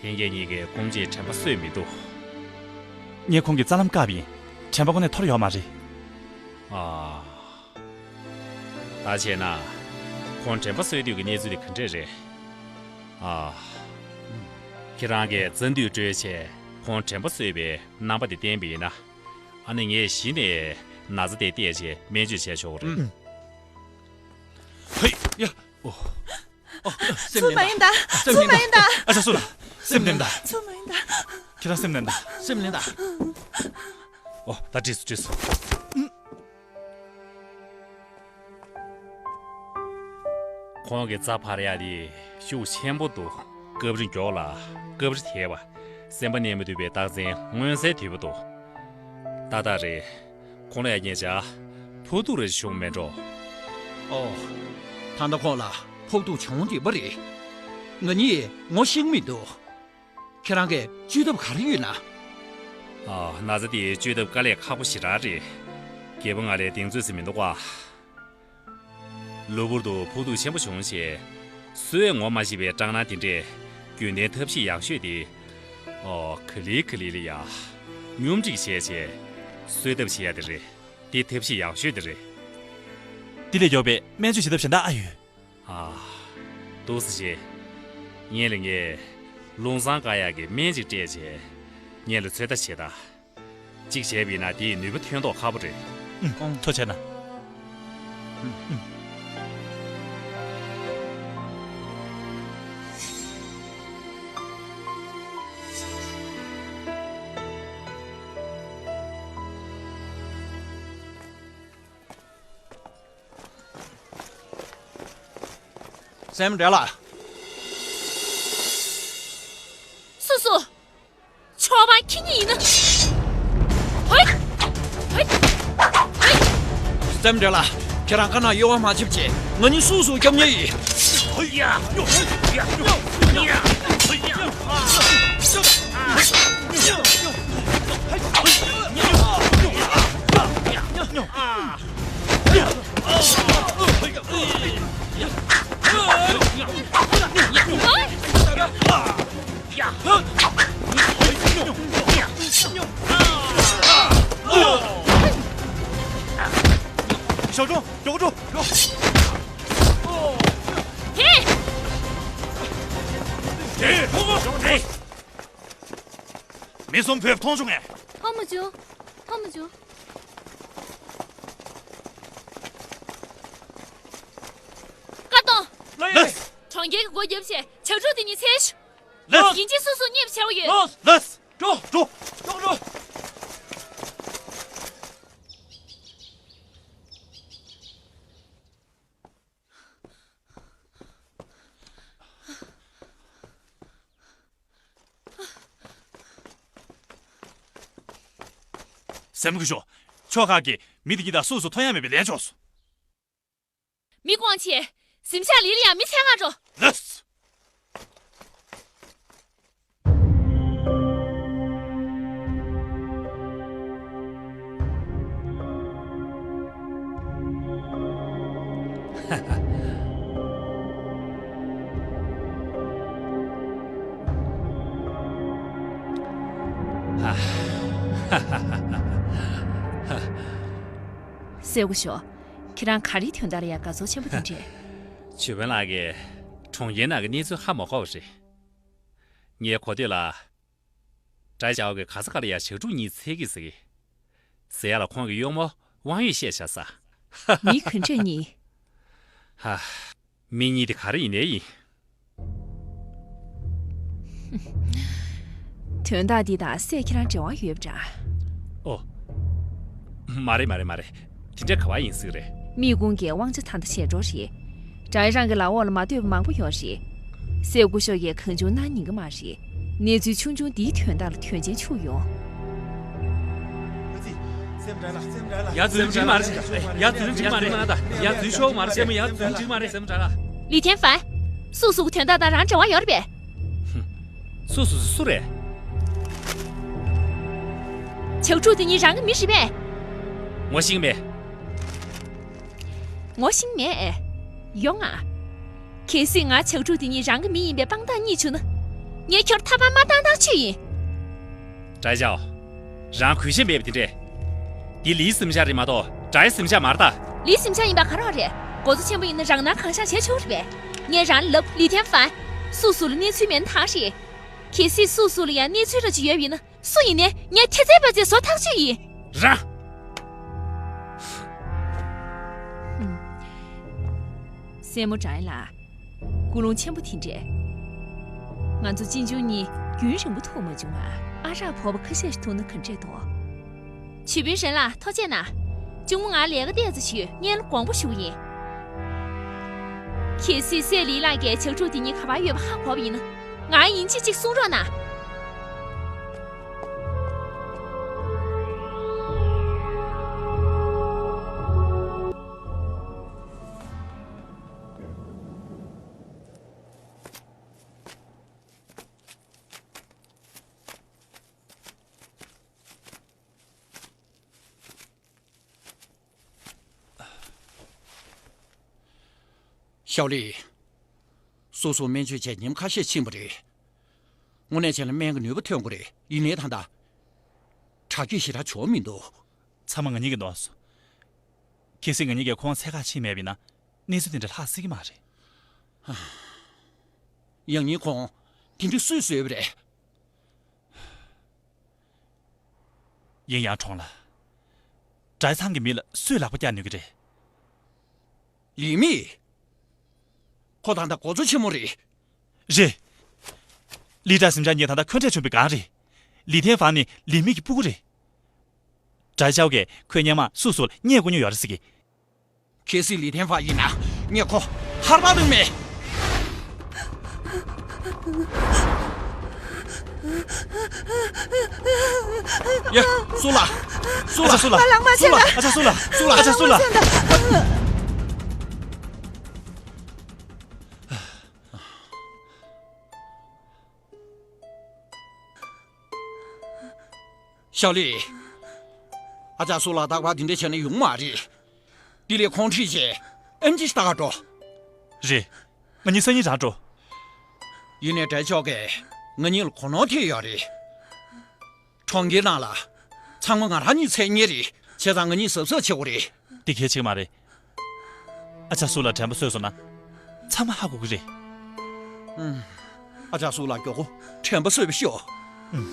ལྷན་རྒྱས་གཉིས་ཀས་སྐུ་མཁྱེན་དྲན་པ་གསོས་མི་འདུག་ངས་ཁོང་གི་རྩ་ལམ་བཀག་པ་ཡིན། དྲན་པ་ཁོ་ནས་འཐོར་ཡོད་མ་རེད། ཨ། ད་བྱས་ན། ཁོང་དྲན་པ་གསོས་དུས་ཀྱི་གནས་ཚུལ་དེ་ག་འདྲས་རེད། ཨ། ཁྱེད་རང་གིས་རྩ་མདུད་བཀྲོལ་བྱས་ཁོང་དྲན་པ་གསོས་པའི་རྣམ་པ་དེ་བསྟན་པ་ཡིན་ན། ཨ་ནི་ངས་གཞི་ནས་ན་ཚ་དེ་བལྟས་བྱས་སྨན་བཅོས་བྱས་ཆོག་གི་རེད། ཧེ་ཡ། ཨོ། ཨོ། སེམས་ཚུར་མ་ཡིན་ད། ཚུར་མ་ཡིན་ད། ཨ་ཅག་སུ་ལ། སེམས་ནེམ་ད། ཚུར་མ་ཡིན་ད། ཁྱེད་རང་སེམས་ནེམ་ད། སེམས་ནེམ་ད། ཨོ། ད་འགྲིག་སོང་། འགྲིག་སོང་། ཁོང་གི་རྩ་འཕར་ཡག་དེ་ཤུགས་ཆེན་པོ་འདུག་སྐབས་རེ་མགྱོགས་ལ། སྐབས་རེ་དལ་བ། སེམས་པ་གནས་མ་ཐུབ་པའི་རྟགས་མཚན་མངོན་གསལ་དོད་པོ་འདུག་ཏག་ཏག་རེད། ཁོང་ལ་ཡ་ཉེ་ཆར་ཕོག་ཐུག་རེ་བྱུང་མེད་འགྲོ། ཨོ། ད་ལྟ་ཁོང་ལ་ཕོག་ཐུག་བྱུང་བསྡད་པ་རེད། ང་གཉིས་ངོ་ཤེས་མི་འདུག་ཁྱེད་རང་གིས་བཅོས་ཐབས་ག་རེ་ཡོད་ན། ཨ། ན་ཚ་དེ་བཅོས་ཐབས་དཀའ་ལས་ཁག་པོ་ཞེ་དྲག་རེད། རྒད་པོ་ང་ལ་གདེང་ཚོད་ཟེར་མི་འདུག་ག་གློ་བུར་དུ་ཕོག་ཐུག་ཆེན་པོ་བྱུང་བྱས། གསོས་ངོ་མ་ཤེས་པའི་སྐྲག་སྣང་དེ་འདྲས། རྒྱུན་ལྡན་ཐབས་ཤེས་ཡག་ཤོས་དེ། ཨོ། ག་ལེ་ག་ལེ་ལ་ཡ། སྙོམས་སྒྲིག་བྱས་བྱས། གསོས་ཐབས་བྱེད་ཡ་དེ་རེད། དེ་ཐབས་ཤེས་ཡག་ཤོས་དེ་རེད། དེ་ལས་མགྱོགས་པའི་སྨན་བཅོས་བྱེད་ཐབས་གཞན་དག་ཨ་ཡོད། ཨ། འདུག་སེ་བྱེད། སྔོན་ལ་ངས་རླུང་བཟང་བཀག་ཡག་གི་སྨན་ཅིག་སྤྲད་བྱས། སྔོན་ལ་ཚོད་ལྟ་བྱེད་ད། གཅིག་བྱས་པ་ཡིན་ན་དེའི་ནུས་པ་ཐོན་མདོག་ཁ་པོ་རེད། ཨུམ། ཐུགས་རྗེ་གནང་། ཨུམ། སེམས་འདྲ་ལ། སུ་སུ། ཆོག་པ་ཁྱེད་གཉིས་ཡིན་ན། ཧོꯏ། ཧོꯏ། ཧོꯏ། སེམས་འདྲ་ལ། ཁྱེད་རང་ཁ་ནང་གཡོ་བ་མ་བྱེད་ཅེས། ང་གཉིས་སུ་སུ་སྐྱོབ་ཉེ་ཡིན། ཧོ་ཡ། ཧོ་ཡ། ཧོ་ཡ། ཞའོ་ཀྲུང་། ཞའོ་ཀྲུང་། དེ། དེ། མི་གསུམ་བོད་མཐོང་བྱུང་ངས། མཐོང་མ་བྱུང་། མཐོང་མ་བྱུང་། ཀར་གཏོང་། ལགས། གྲོང་ཁྱེར་གྱི་སྒོ་བརྒྱབ་བྱས་བྱ་ཕྲུག་དེ་གཉིས་འཚོལ་ཤོག་ལགས། ཡིན་གཅིག་སུ་སུ་རྙེད་པ་བྱ་བ་ཡོད། ལགས། འགྲོ། འགྲོ། འགྲོ། འགྲོ། ལྡེམ་ཁུ་ཤོ། ཕྱོགས་ཁག་གི་མི་དེ་གཉིས་དང་སུ་སུ་ཐོན་ཡ་མེད་པའི་ལན་འཇོག་སོང་། མི་དགོངས་ཆེ། གཟིམ་ཤག་ལི་ལི་ཡང་མི་ཚད་ང་འགྲོ། ལགས། སེ་གོ་ཤོ། ཁྱེད་རང་ག་རེའི་དོན་དག་ལ་ཡ་དགའ་ཚོར་ཆེན་པོ་དེ་འདྲས། ཆོས་དཔོན་ལགས་ཀྱིས་གྲོང་ཁྱེར་ནང་གི་གནས་ཚུལ་ཧ་མ་གོ་བ་རེད། ངས་གོ་དུས་ལ། སྒྲ་ཅའོ་གིས་ག་ས་ག་ལ་ཡ་ཞག་ཕྲུག་གཉིས་འཚོལ་གི་ཟེར་གི། ཟེར་ཡ་ལ་ཁོང་གི་གཡོག་མོ་དབང་ཡོད་བཤད་བཞག་ས། མི་ག་འདྲས་གཉིས། ཧ། མི་གཉིས་དེ་ག་རེ་ཡིན་ནའི་ཡིན། དོན་དག་འདི་དང་སྲས་ཁྱེད་རང་འབྲེལ་བ་ཡོད་པ་འདྲ། ཨོ། མ་རེད་མ་རེད་མ་རེད། དེ་འདྲ་ག་བ་ཡིན་སྲིད་རེད། མི་ཀུན་གྱིས་དབང་ཆ་ད་ལྟ་ཞལ་འགྲོ་རེད། སྒྲ་རང་གི་ལག་འོག་ལ་མ་ལྟོས་པ་མང་པོ་ཡོད་རེད། སྲས་སྐུ་ཞབས་ཀྱིས་གང་བྱུང་གནང་ཉན་གི་མ་རེད། གནས་ཚུལ་ཆུང་ཆུང་འདིའི་དོན་དག་ལ་དོན་ཆེན་ཆུག་ཡོང་། ཡ་རྫུན་འགྲིག་མ་རེད། ཡ་རྫུན་འགྲིག་མ་རེད། ཡ་རྫུན་ཤོར་མ་རེད། སེམས་ཡ་རྫུན་འགྲིག་མ་རེད། སེམས་འདྲ་ལ། ལི་ཐེན་ཧྥན། སུ་སུ་གི་དོན་དག་དང་རང་འབྲེལ་བ་ཡོད་རེད་པས། སུ་སུ་སུ་རེད། ཞག་ཕྲུག་དེ་གཉིས་རང་གི་མི་རེད་པས། ངོ་ཤེས་མེད། ངོ་ཤེས་མེད། ཡོང་ང་། གལ་སྲིད་ང་ཞག་ཕྲུག་དེ་གཉིས་རང་གི་མི་ཡིན་པའི་དཔང་རྟགས་རྙེད་བྱུང་ན། ངས་ཁྱོར་ཐ་པ་མ་བཏང་བཏང་ཆོས་ཡིན། སྒྲ་ཅའོ། རང་གུས་ཞབས་མེད་པ་དེ་འདྲས། འདི་ལིའི་གཟིམ་ཤག་རེད་མ་གཏོགས་སྒྲའི་གཟིམ་ཤག་མ་རེད་ད། ལིའི་གཟིམ་ཤག་ཡིན་པ་ག་རེ་རེད། འགོ་གཙོ་ཆེན་པོ་ཡིན་ན་རང་སྣང་གང་ཤར་བྱས་ཆོག་རེད་པས། ངས་རང་ལ་ལབ། ལི་ཐེན་ཧྥན། སུ་སུ་ལ་གནས་ཚུལ་མེད་ན་ཐང་རེད། གལ་སྲིད་སུ་སུ་ལ་ཡང་གནས་ཚུལ་འདྲ་ཅིག་ཡོད་པ་ཡིན་ན། སུ་ཡིན་ནའི་ངས་ཁྱེད་ཚོའི་བར་ཆད་བཟོ་ཐག་ཆོད་ཡིན། རང་། སྲས་མོ་སྒྲ་ལགས། ཀུན་སློང་ཆེན་པོ་དེ་འདྲས། ང་ཚོ་གཅེན་གཅུང་གཉིས་རྒྱུན་རིང་པོ་ཐུག་མ་བྱུང་ང་། ཨ་རག་ཕོར་པ་ཁ་ཤས་ཤིག་འཐུང་ན་ག་འདྲས་འདུག་ཆོས་དཔོན་རེད་ལ་ཐུགས་རྗེ་གནང་། གཅུང་མོ་ང་ལས་ཀ་ཏོག་ཙམ་བྱེད་ཡོད། སྔོན་ལ་དགོངས་པ་ཞུ་གི་ཡིན། གལ་སྲིད་སྲས་ལི་ལགས་ཀྱིས་ཞག་ཕྲུག་དེ་གཉིས་ག་པར་ཡོད་པ་ཧ་གོ་བ་ཡིན་ན། ང་ཡིན་གཅིག་གཅིག་གསུང་རོགས་གནང་། ཞའོ་ལི། སོ་སོ་སྨན་བཅོས་བྱས་ཉིན་ཁ་ཤས་ཕྱིན་པ་རེད། དངོས་གནས་བྱས་ན་སྨན་གྱི་ནུས་པ་ཐོན་དགོས་རེད། ཡིན་ནའི་ད་ལྟ་དྲག་སྐྱེད་ཞེ་དྲག་བྱུང་མི་འདུག་ཚང་མ་ང་གཉིས་ཀྱིས་གནང་སོང་། གལ་སྲིད་ང་གཉིས་ཀྱིས་ཁོང་འཚོལ་ག་ཕྱིན་མེད་པ་ཡིན་ན། གནས་ཚུལ་དེ་འདྲ་ལྷག་སྲིད་ཀྱི་མ་རེད། ཡང་སྙིང་ཁོང་དེ་འདྲ་སུས་བཟོས་པ་རེད། ཡིན་ཡང་གྲོང་ལ། སྒྲ་ཚང་གི་མི་ལ་སུས་ལག་པ་བཀྱག་ནུས་ཀྱི་རེད། ལི་མི། ཁོ་ད་ལྟ་འགོ་གཙོ་ཆེན་མོ་རེད། རེད། ལི་ཏྲ་གཟིམ་ཤག་གཉིས་ད་ལྟ་འཁོན་འཕྲད་བྱུང་བའི་སྒང་རེད། ལི་ཐེན་ཧྥན་ནི་ལི་མི་གི་སྤུ་གུ་རེད། སྒྲ་ཅའོ་གིས་ཁོའི་སྔོན་མ་སུ་སུ་ལ་བརྙས་དགོས་མྱོང་ཡོད་རེད་ཟེར་གི། གལ་སྲིད་ལི་ཐེན་ཧྥན་ཡིན་ན་ངས་ཁོ་ཧར་པ་འདུག་མེད། ཡ། སུ་ལ། སུ་ལ། ཨ་ཅག་སུ་ལ། ཨ་ཅག་སུ་ལ། སུ་ལ། ཨ་ཅག་སུ་ལ། ཞའོ་ལི། ཨ་ཅག་སུ་ལ་རྟག་པར་དེ་འདྲ་བྱས་ན་ཡོང་མ་རེད། དེ་ལས་ཁོང་ཁྲིད་བྱས་ཨེམ་ཆི་ལྟ་ག་འགྲོ། རེད། ང་གཉིས་སང་ཉིན་རང་འགྲོ། ཡིན་ནའི་སྒྲ་ཅའོ་གིས་ང་གཉིས་ལ་གོ་ནོར་ཐེབས་ཡོད་རེད། གྲོང་ཁྱེར་ནང་ལ་ཚང་མ་ང་རང་གཉིས་འཚོལ་མཁན་རེད། བྱས་ཙང་ང་གཉིས་གཟབ་གཟབ་བྱེད་དགོས་རེད། དེ་གལ་ཆེ་གི་མ་རེད། ཨ་ཅག་སུ་ལ་དྲན་པ་གསོས་སོང་ན། ཚང་མ་ཧ་གོ་གི་རེད། ཨུམ། ཨ་ཅག་སུ་ལ་མགྱོགས་པོ་དྲན་པ་གསོས་པ་ཤོག་ཨུམ།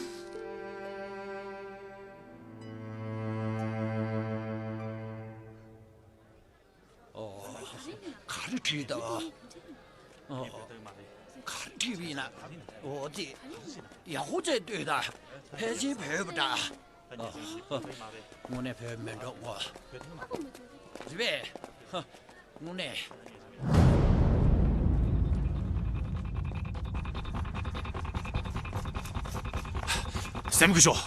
ཨོ། ག་རེ་བྲིས་འདུག་ཨོ། ག་རེ་བྲིས་པ་ཡིན་ན། ཨོ་དེ། ཡག་པོ་བྱས་ལྟོས་དང་། ཕལ་ཆེར་བོད་པ་འདྲ། ཨོ། དངོས་གནས་བོད་མི་འགྲོ་ངོ་། རེད་པས། ཧ། དངོས་གནས། སེམས་སྐྱིད་ཤོག་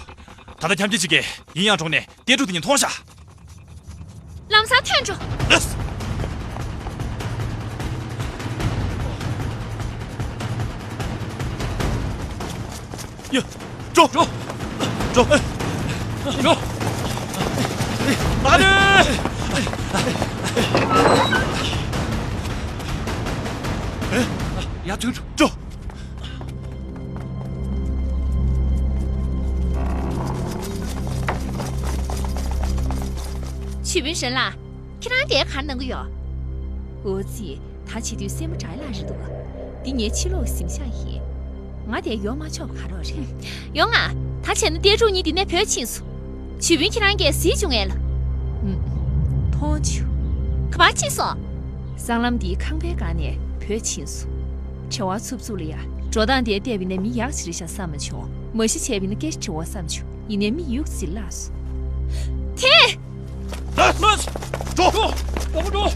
ད་ལྟ་འཁྱམ་སྐྱིད་ཅིག་གིས་ཡིན་ཡང་འགྲོགས་ནས་གཏེར་ཕྲུག་དེ་གཉིས་མཐོང་ཤག་ལམ་སང་ཐོན་འགྲོ། ལགས། ཡ། འགྲོ། འགྲོ། འགྲོ། འགྲོ། མ་ལུས། ཡ། ཐུག་འགྲོ། འགྲོ། ཆུ་བོན་ཧྲན་ལགས། ཁྱེད་རང་དེ་ག་རེ་གནང་གི་ཡོད། འོ་ཙི། ད་བྱེད་དུས་སྲས་མོ་བྲག་ལ་རེད་འདུག་འདི་ངའི་ཕྱི་ལོགས་གཟིམ་ཤག་ཡིན། ང་དེ་ཡོང་མ་ཆོག་ག་རོགས་རེད། ཡོང་ང་། ད་བྱས་ན་གཏེར་ཕྲུག་གཉིས་འདི་ནས་བུད་ཕྱིན་སོང་། ཆུ་བོན་ཁྱེད་རང་གིས་གཟིགས་བྱུང་ངས་ལ། ཨུམ། མཐོང་བྱུང་། ག་པར་ཕྱིན་སོང་། སྲང་ལམ་འདིའི་ཁང་པའི་སྒང་ནས་བུད་ཕྱིན་སོང་། བྲེལ་བ་འཚུབ་འཚུབ་ལ་ཡ། འགྲོ་སྟངས་དེ་བལྟས་པ་ཡིན་ན་མི་ཡག་ཅིག་རེད་ཤག་བསམ་མ་བྱུང་། མ་གཞི་བྱས་པ་ཡིན་ན་སྐད་ཆ་དྲི་བ་བསམ་བྱུང་། ཡིན་ནའི་མི་ཡུག་ཅིག་བརླགས་སོང་། དེ། ལགས། ལགས། འགྲོ། འགྲོ། འགྲོ། འགྲོ།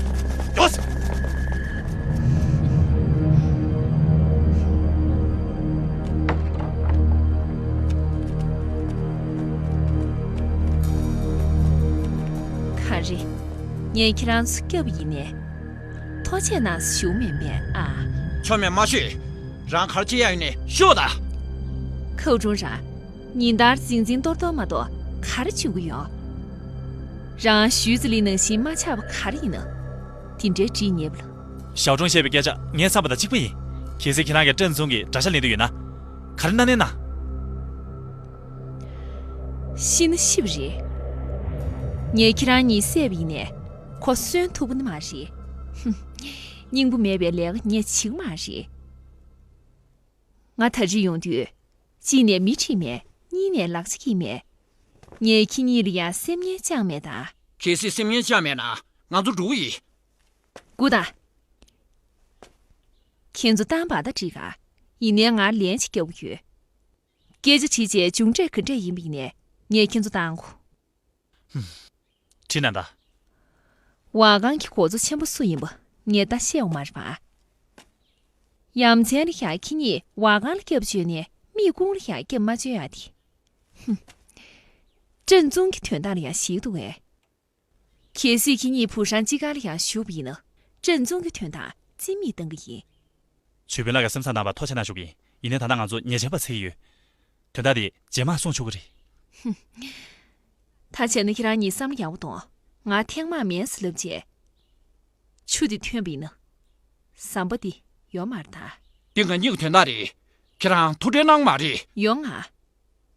ཡོད། ག་རེ། ངས་ཁྱེད་རང་ཚོ་སྐྱབས་ཡིན་ནས། ཐུགས་རྗེ་གནང་ཞུ་མིན་པས་ཨ། ཆོ་མེད་མ་ཤོད། རང་ག་རེ་བྱེད་ཡ་ཡིན་ནས་ཤོད་ད། ཁའུ་ཀྲུང་རང་། ཉིན་ལྟར་འཛིང་འཛིང་གཏོར་གཏོར་མ་གཏོགས་ག་རེ་བྱེད་ཀྱི་ཡོད། རང་ཞུས་ཙི་ལི་ནང་བཞིན་མ་ཆགས་པ་ག་རེ་ཡིན་ན། དེ་འདྲའི་བྲིས་ཉེས་པ་ལ། ཞའོ་ཀྲུང་བཤད་པའི་སྐད་ཆ་ངས་བསམ་པ་དང་གཅིག་པ་ཡིན། གལ་སྲིད་ཁྱེད་རང་གིས་ཀྲན་ཙུང་གི་དགྲ་ཤ་ལེན་འདོད་ཡོད་ན། ག་རེ་གནང་ནས་གནང་། ཤི་ན་ཤི་བ་རེད། ངས་ཁྱེད་རང་གཉིས་བསད་པ་ཡིན་ནས་ཁོ་གསོན་ཐུབ་ཀྱི་མ་རེད། ཧུམ། སྙིང་པོ་མེད་པའི་ལས་ཀ་ངས་བྱེད་ཀྱི་མ་རེད། ང་ད་རེས་ཡོང་དུས། གཅིག་ནས་མི་ཁྲིད་མེད། གཉིས་ནས་ལག་ཆ་འཁྱེར་མེད། ངས་ཁྱེད་གཉིས་ལ་ཡང་སེམས་ངན་བཅངས་མེད་ད། གལ་སྲིད་སེམས་ངན་བཅངས་མེད་ན་ང་ཚོ་འགྲོ་གི་ཡིན། སྒུག་དང་། ཁྱེད་ཚོ་ཏམ་བ་ད་འགྲིག་ག་ཡིན་ནའི་ང་ལན་ཅིག་རྒྱག་གི་ཡོད། སྐད་ཆ་དྲིས་རྗེས་མཇུག་འབྲས་ག་འདྲས་ཡིན་པ་ཡིན་ནའི་ངས་ཁྱེད་ཚོ་བཏང་གོ། ཧུམ། ཁྲིད་ན་ད། ཝ་ཁང་གི་འགོ་གཙོ་ཆེན་པོ་སུ་ཡིན་པ་ངས་ད་ཤེས་ཡོང་མ་རེད་པ། ཡ་མཚན་ལ་ཡ་ཁྱེད་གཉིས་ཝ་ཁང་ལ་སྐྱབས་བཅོལ་ནས་མིའི་ཁོངས་ལ་ཡ་སྐྱབས་མ་བཅོལ་ཡ་དེ། ཧུམ། ཀྲན་ཙུང་གི་དོན་དག་ལ་ཡ་ཞིག་འདུག་གས། གལ་སྲིད་ཁྱེད་གཉིས་བུ་ཧྲང་གཅིག་ཁ་ལ་ཡ་ཞུགས་པ་ཡིན་ན་ཀྲན་ཙུང་གི་དོན་དག་རྩིས་མེད་གཏང་གི་ཡིན། ཆོས་དཔོན་ལགས་ཀྱིས་སེམས་བཟང་གནང་བར་ཐུགས་རྗེ་ཆེ་གནང་ཞུ་གི་ཡིན། ཡིན་ནའི་ད་ལྟ་ང་ཚོ་ཉེས་ཅན་པ་འཚོལ་གྱི་ཡོད། དོན་དག་དེ་རྗེས་མ་གསུང་ཆོག་གི་རེད། ཧུམ། ད་བྱས་ན་ཁྱེད་རང་གཉིས་བསམ་བློ་ཡག་པོ་གཏོང་། ང་ཐེངས་མང་མེད་ཟེར་ལབ་རྗེས། ཆུ་དེ་ཐོན་པ་ཡིན་ན། ཟམ་པ་འདི་ཡོད་མ་རེད་ད། འདི་ང་གཉིས་ཀྱི་དོན་དག་རེད། ཁྱེད་རང་ཐུགས་ཁྲལ་གནང་མ་རེད། ཡོང་ང་།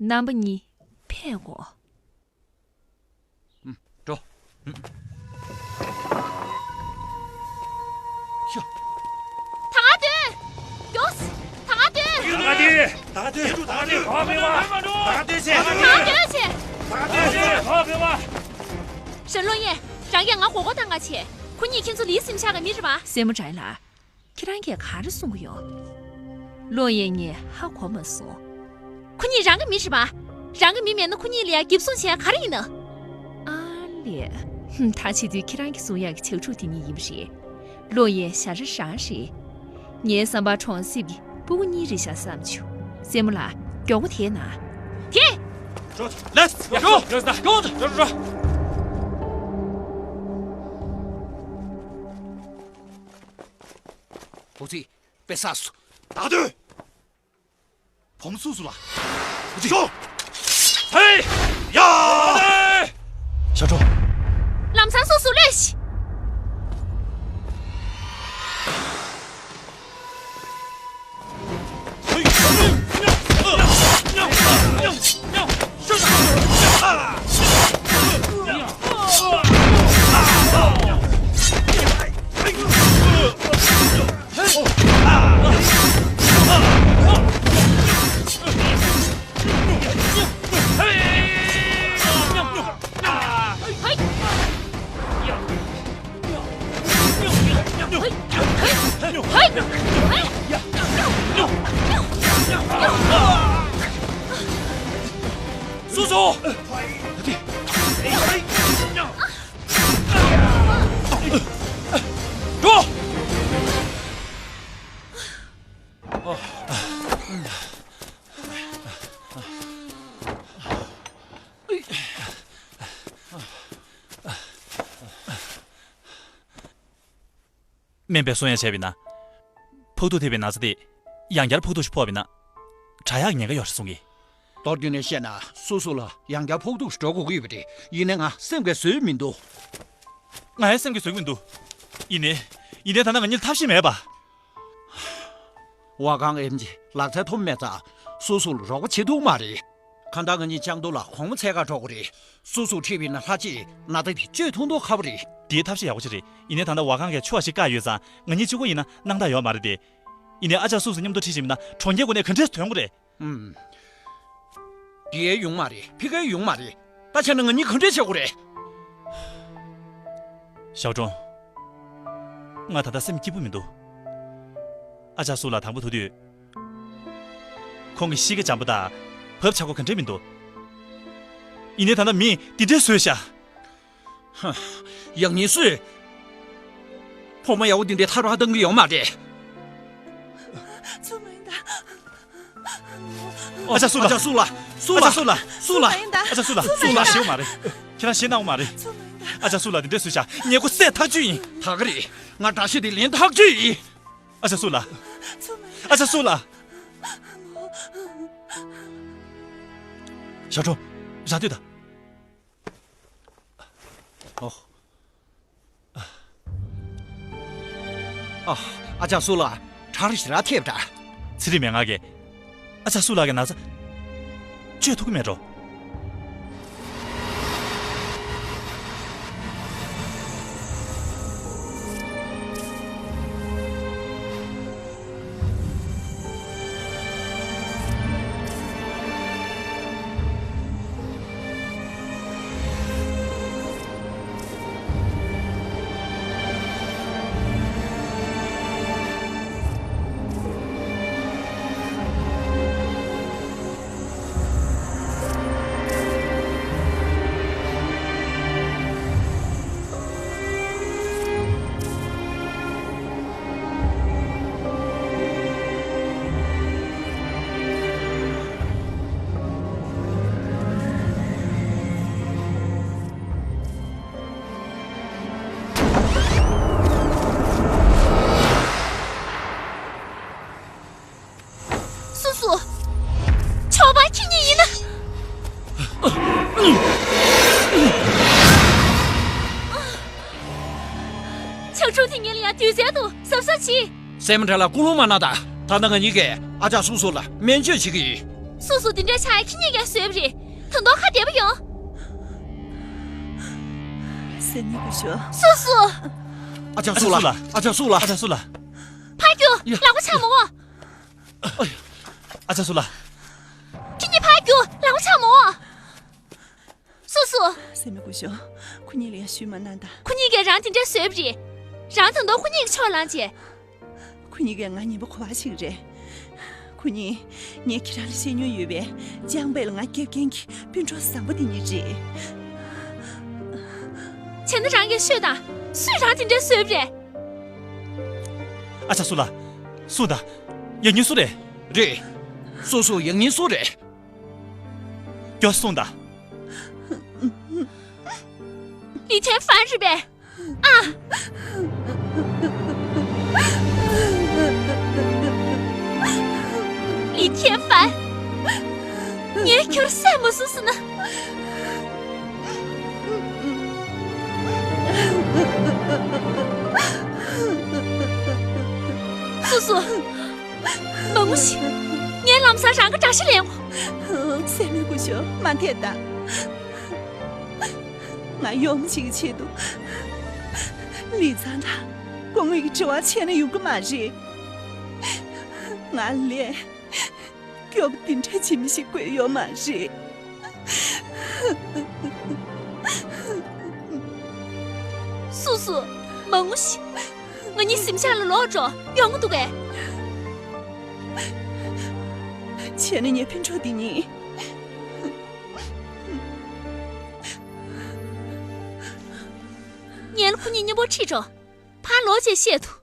རྣམ་པ་གཉིས་ཕེབས་གོ། འགྲོ། ཤོག་ད་ང་སྡོད། མགྱོགས། ད་ང་སྡོད། ད་ང་སྡོད། ད་ང་སྡོད། ད་ང་སྡོད། ད་ང་སྡོད་བྱེད། ད་ང་སྡོད་བྱེད། ད་ང་སྡོད་བྱེད། ད་ང་སྡོད་བྱེད། ད་ང་སྡོད་བྱེད། ཧྲན་ལོ་ཡེ། རང་གིས་ང་མགོ་སྐོར་བཏང་ག་བྱེད། ཁོ་གཉིས་ཁྱེད་ཚོ་ལིའི་གཟིམ་ཤག་གི་མི་རེད་པ། སྲས་མོ་བྲག་ལ། ཁྱེད་རང་གིས་ག་རེ་གསུང་གི་ཡོད། ལོ་ཡེ་ངས་ཧ་གོ་མ་སོང་། ཁོ་གཉིས་རང་གི་མི་རེད་པ། རང་གི་མི་མེད་ན་ཁོ་གཉིས་ལ་ཡ་འགེབས་སྲུང་བྱེད་ཡ་ག་རེ་ཡིན་ན། ཨ་ལས། ཧུམ། ད་བྱེད་དུས་ཁྱེད་རང་གིས་གསུང་ཡག་གི་ཇག་ཕྲུག་དེ་གཉིས་ཡིན་པ་རེད། ལོ་ཡེ་ཞ་ར་རང་རེད། ངའི་བསམ་པར་གྲོང་གསེབ་ཀྱི་སྤུ་གུ་གཉིས་རེད་ཤག་བསམ་བྱུང་། སྲས་མོ་ལགས། མགྱོགས་པོ་དེད་ན། དེད། འགྲོ། ལེགས། འགྲོ། འགྲོ། འགྲོ། འགྲོ། འགྲོ། འོ་ཙི། དཔེ་བསགས་སོང་། ད་སྡོད། བུ་མོ་སུ་སུ་ལ། འོ་ཙི། ཤོག་ཧེ། ཡ། ཤ་ཁྲོ། ལམ་སང་སུ་སུ་ལོས་ཤི། སོ་སོ། འགྲོ། སྨན་པས་གསུང་ཡ་བྱས་པ་ཡིན་ན། ཕོག་ཐུག་ཐེབས་པའི་ན་ཚ་དེ་ཡང་བསྐྱར་ཕོག་ཐུག་ཞིག་ཕོག་པ་ཡིན་ན། དྲག་ཡག་ཉེན་ཁ་ཡོད་རེད་གསུང་གི། མདོར་བསྡུས་ནས་བཤད་ན་སོ་སོ་ལ་ཡང་བསྐྱར་ཕོག་ཐུག་ཞིག་འགྲོ་དགོས་ཀྱི་ཡོད་པ་རེད། ཡིན་ནའི་ང་སེམས་ཀྱིས་བཟོད་མི་འདུག་ང་ཡང་སེམས་ཀྱིས་བཟོད་ཀྱི་མི་འདུག་ཡིན་ནའི། ཡིན་ནའི་ད་ལྟ་ང་གཉིས་ལ་ཐབས་ཤེས་མེད་པ། ཝ་ཁང་ཨེམ་ཆི་ལག་རྩལ་ཐོབ་མེད་ཙང་སོ་སོ་ལ་རོགས་པ་བྱེད་ཐུབ་མ་རེད། གང་ལྟར་ང་གཉིས་ལྕང་རྡོ་ལ་གོང་མ་འཚོལ་གར་འགྲོ་དགོས་རེད། སོ་སོ་ཁྲིད་པ་ཡིན་ན་ལྷ་ཅིག་ན་ཚ་དེ་བཅོས་ཐུབ་མདོག་ཁ་པོ་རེད། དེའི་ཐབས་ཤེས་ཡག་པོ་ཅིག་རེད། ཡིན་ནའི་ད་ལྟ་ཝ་ཁང་གིས་ཆུ་བ་ཞིག་བཀག་ཡོད་ཙང་ང་གཉིས་གཅིག་པོ་ཡིན་ན་སྣང་དག་ཡོད་མ་རེད་དེ། ཡིན་ནའི་ཨ་ཅག་སོ་སོ་མཉམ་དུ་ཁྲིད་བཞིན་པ་ཡིན་ན་གྲོང་ཁྱེར་གོ་ནས་ག་འདྲས་ཐོན་དགོས་རེད། ཨུམ། འདི་ཡས་ཡོང་མ་རེད། ཕ་གིར་ཡོང་མ་རེད། ད་བྱས་ན་ང་གཉིས་ག་འདྲས་བྱེད་དགོས་རེད། ཞའོ་ཀྲུང་། ང་ད་ལྟ་སེམས་སྐྱིད་པོ་མི་འདུག་ཨ་ཅག་སུ་ལགས་དང་པོ་ཐུག་དུས། ཁོང་གི་གཤིས་ཀ་འཇམ་པོ་དང་བབ་ཆགས་པོ་ག་འདྲས་མི་འདུག་ཡིན་ནའི་ད་ལྟ་མི་འདི་འདྲས་བཟོས་ཤག་ཧ། ཡང་སྙིང་སུས། ཕོ་མོ་ཡག་པོ་འདི་འདྲས་ཐར་པ་གཏོང་གི་ཡོད་མ་རེད། ཚུར་མ་ཡིན་ད། ཨ་ཅག་སུ་ལགས། ཨ་ཅག་སུ་ལགས། སུ་ལགས། ཨ་ཅག་སུ་ལགས། སུ་ལགས། ཨ་ཅག་སུ་ལགས། སུ་ལགས། ཞེའུ་མ་རེད། ཁྱེད་རང་ཞེད་སྣང་མ་རེད། ཨ་ཅག་སུ་ལགས་འདི་འདྲས་བཟོས་ཤག་ཉེས་པོ་སེལ་ཐག་ཆོད་ཡིན། ད་ག་རེད། ང་དགྲ་ཤ་དེ་ལེན་ཐག་ཆོད་ཡིན། ཨ་ཅག་སུ་ལགས། ཨ་ཅག་སུ་ལགས། ཞའོ་ཀྲུང་། རང་སྡོད་དང་། ཨོ། ཨ། ཨ་ཅག་སུ་ལགས། ཁྲག་རིལ་ཞེ་དྲག་ཐེབས་འདྲ། ཚེ་རིང་མན་ངག་གིས། ཨ་ཅག་སུ་ལགས་ཀྱི་ན་ཚ། བཅོས་ཐུབ་ཀྱི་མེད་འགྲོ། སུ་སུ། ཆོག་པ་ཁྱེད་གཉིས་ཡིན་ན། ཆག་ཆུང་དེ་ངེད་ལ་ཡང་དུས་གསལ་དུ་གཟབ་གཟབ་གྱིས། སྲས་མོ་འདྲ་ལ་སྐུལ་སློང་མ་གནང་དང་། ད་ལྟ་ང་གཉིས་ཀས་ཨ་ཅག་སུ་སུ་ལ་སྨན་བཅོས་བྱེད་ཀྱི་ཡིན། སུ་སུ་འདི་འདྲའི་ཆག་ཡ་ཁྱེད་གཉིས་ཀས་བཟོས་པ་རེད། ད་དུང་ཁ་བདེ་པོ་ཡོང་། སྲས་མོ་སྐུ་ཞབས། སུ་སུ། ཨ་ཅག་སུ་ལགས། ཨ་ཅག་སུ་ལགས། ཨ་ཅག་སུ་ལགས། ཕར་རྒྱུགས། ཡ། ལག་པ་འཆང་མ་འོང་། ཨ་ཅག་སུ་ལགས། ཁྱེད་གཉིས་ཕར་རྒྱུགས། ལག་པ་འཆང་མ་འོང་། སུ་སུ། སྲས་མོ་སྐུ་ཞབས། ཁོ་གཉིས་ལ་ཡང་ཞུས་མ་གནང་དང་། ཁོ་གཉིས་ཀས་རང་དེ་འདྲ་བཟོས་པ་རེད། རང་ད་དུང་ཁོ་གཉིས་ཀྱི་ཕྱོགས་ལངས་བྱས། ཁོ་གཉིས་ཀས་ང་ཉེས་པ་གོ་བ་ཕྱིན་རེད། ཁོ་གཉིས་ངས་ཁྱེད་རང་ལ་བཤད་མྱོང་ཡོད་པའི་ལྕང་པ་ལ་ང་རྒྱབ་འགན་གྱི་སྤུན་གྲོགས་བཟང་པོ་དེ་གཉིས་རེད། བྱས་ན་རང་གིས་ཤོད་དང་། སུས་རང་དེ་འདྲ་བཟོས་པ་རེད། ཨ་ཅག་སུ་ལགས། སུ་དང་། ཡང་སྙིང་སུ་རེད། རེད། སུ་སུ་ཡང་སྙིང་སུ་རེད། ཀྱོ་སོང་ད། ལི་ཐེན་ཧྥན་རེད་པས། ཨ། ལི་ཐེན་ཧྥན། ངས་ཁྱོད་བསད་མ་སོང་ཟེར་ན། སུ་སུ། མང་པོ་ཞིག་ངས་ལམ་སང་རང་གི་དགྲ་ཤ་ལེན་གོ། སྲས་མོ་སྐུ་ཞབས་མ་འཐད་ད། ང་གཡོག་མོ་ཞིག་གི་ཆེད་དུ། ལི་ཚང་དང་སྐུ་ངོ་གི་དྲི་བ་བྱས་ན་ཡོང་གི་མ་རེད། ང་ལས་སྐྱོ་པོ་འདི་འདྲ་བྱེད་མི་ཞིག་དགོས་ཡོད་མ་རེད། སུ་སུ། མང་པོ་ཞིག་ང་གཉིས་གཟིམ་ཤག་ལ་ལོག་འགྲོ། ཡོང་གི་འདུག་གས། བྱས་ན་ངའི་སྤུན་གྲོགས་འདི་གཉིས། ངས་ལ་ཁོ་གཉིས་མཉམ་པོ་ཁྲིད་འགྲོ། ཕར་ལོག་བྱས་བཤད་དོ།